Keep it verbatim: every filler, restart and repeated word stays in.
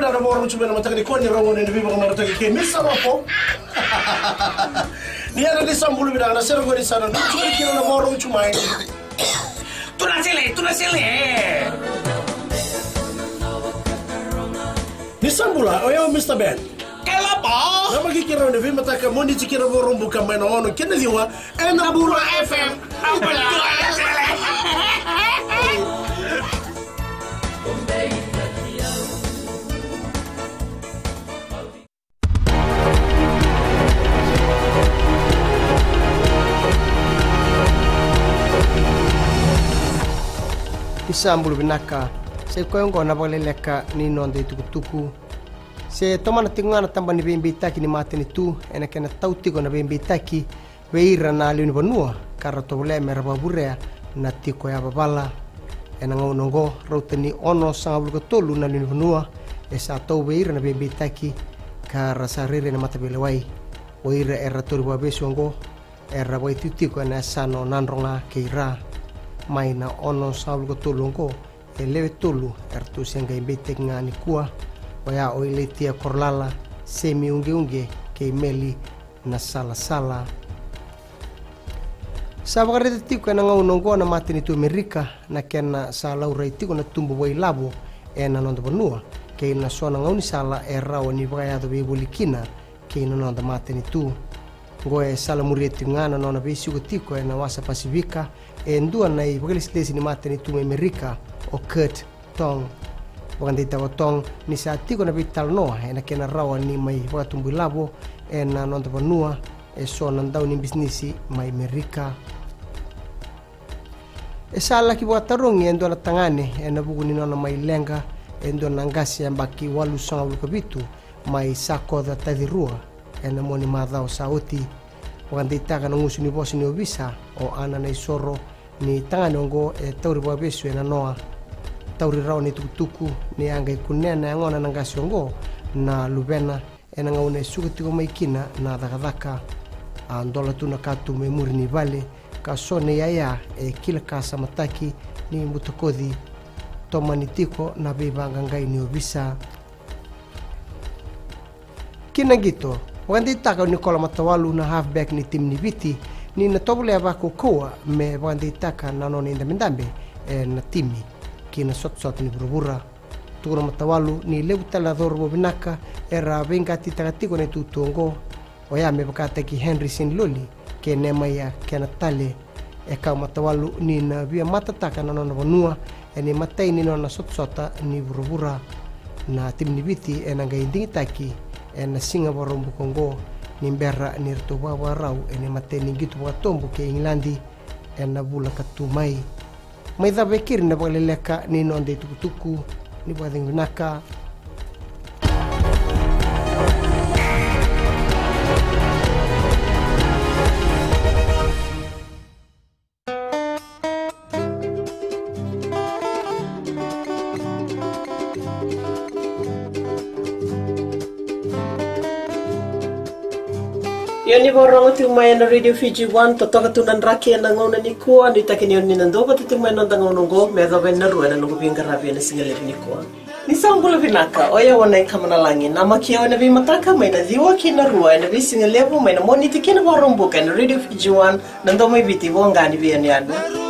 Na vakarogo tu mai na mataka ni kua ni rogo ni veivakamarataki kei Misa Lopo. Ni yana ni sa bula vinaka na sere qori sa na tu kina na vakarogo tu mai. Tuna sele, tuna sele. Ni sa bula, o yau Mista Ben. Kalapa. Na maki kira ni veimataka mo ni tikira vakarogo buka mai na ono kina ciwa. Ena Bula F M. Bula F M. Ni sa bula vinaka, sa i koya oqo na vakaleleka ni noda itukutuku. Se tomana tiko ga na taba ni veibeitaki ni matanitu ena kena tau tiko na veibeitaki vei ira na lewe ni vanua ka ra tovolea me ra vakavurea na tiko yavavala. Ena gauna oqo, rauta ni ono sagavulu ka tolu na lewe ni vanua e sa tau vei ira na veibeitaki ka ra sa rairai na mataveilewai. O ira era tauri vakavesu oqo era vakaitikotiko ena yasana o Nadroga kei Ra. Mai na ono sagavulu ka tolu oqo, e lewe tolu eratou se qai beitaki ga nikua, oya o Ilaitia Korolala, Semi Uqeuqe kei Meli Nasalasala. Sa vakaraica tiko ena gauna oqo na matanitu Amerika na kena sa laurai tiko na tubu vakailavo ena noda vanua kei na so na gaunisala e rawa ni vakayaco veivoli kina kei na noda matanitu. Oqo e salamuria tiko ga na nona veisiko tiko ena wasa Pasifika e dua na ivakalesilesi ni matanitu mai Amerika, o Kurt Tong. Vakadeitaka o Tong ni sa tiko na veitalanoa ena kena rawa ni mai vakatubu ilavo ena noda vanua e so na dau ni bisinisi mai Amerika. E sa laki vakatarogi e dua na tagane ena vuku ni nona mai leqa e dua na qase yabaki walusagavulu ka vitu mai Sakoca, Tacirua, ena mua ni macawa sa oti. Vakadeitaka na gusu ni vosa ni ovisa o Ana Naisoro ni tagane oqo e tauri vakavesu ena noa. Tauri rawa na itukutuku ni a qai kunea na yagona na qase oqo na luvena ena gauna e suka tiko mai kina na cakacaka. A dola tu na katuba e muri ni vale ka so na iyaya e kila ka sa mataki ni butakoci. Tomani tiko na veivaqaqai ni ovisa. Ki na qito, vakadeitaka o Nikola Matawalu na halfback ni timi ni Viti ni na tovolea vakaukauwa me vakadeitaka na nona idabedabe ena timi ki na sotasota ni vuravura. Tukuna o Matawalu ni levu tale na cauravou vinaka era veiqatitaka tiko na itutu oqo, oya me vakataki Henry Siniloli kei Nemaia Kenatale. E kaya o Matawalu ni na via matataka na nona vanua ena imatai ni nona sotasota ni vuravura. Na timi ni Viti ena qai digitaki ena siga Vakaraubuka oqo ni bera ni ratou vakavakarau ena imatai ni qito vakatobu kei Igiladi ena vula ka tu mai. Mai cava e keri na vakaleleka ni noda itukutuku. Ni vakacegu vinaka. Ia ni vakarorogo tiko mai ena Radio Fiji One, totoka tu na draki ena gauna nikua. Nuitaki ni o ni na duavata tiko mai ena noda gauna oqo me yacova e na rua ena noqu veiqaravi ena siga levu nikua. Ni sa bula vinaka, o yau o Nai Kamanalagi, namaki au ena veimataka mai na ciwa ki na rua ena veisiga levu mai na Moniti ki na Vakaraubuka ena Radio Fiji One, na domo i Viti, voqa ni veiyanuyanu.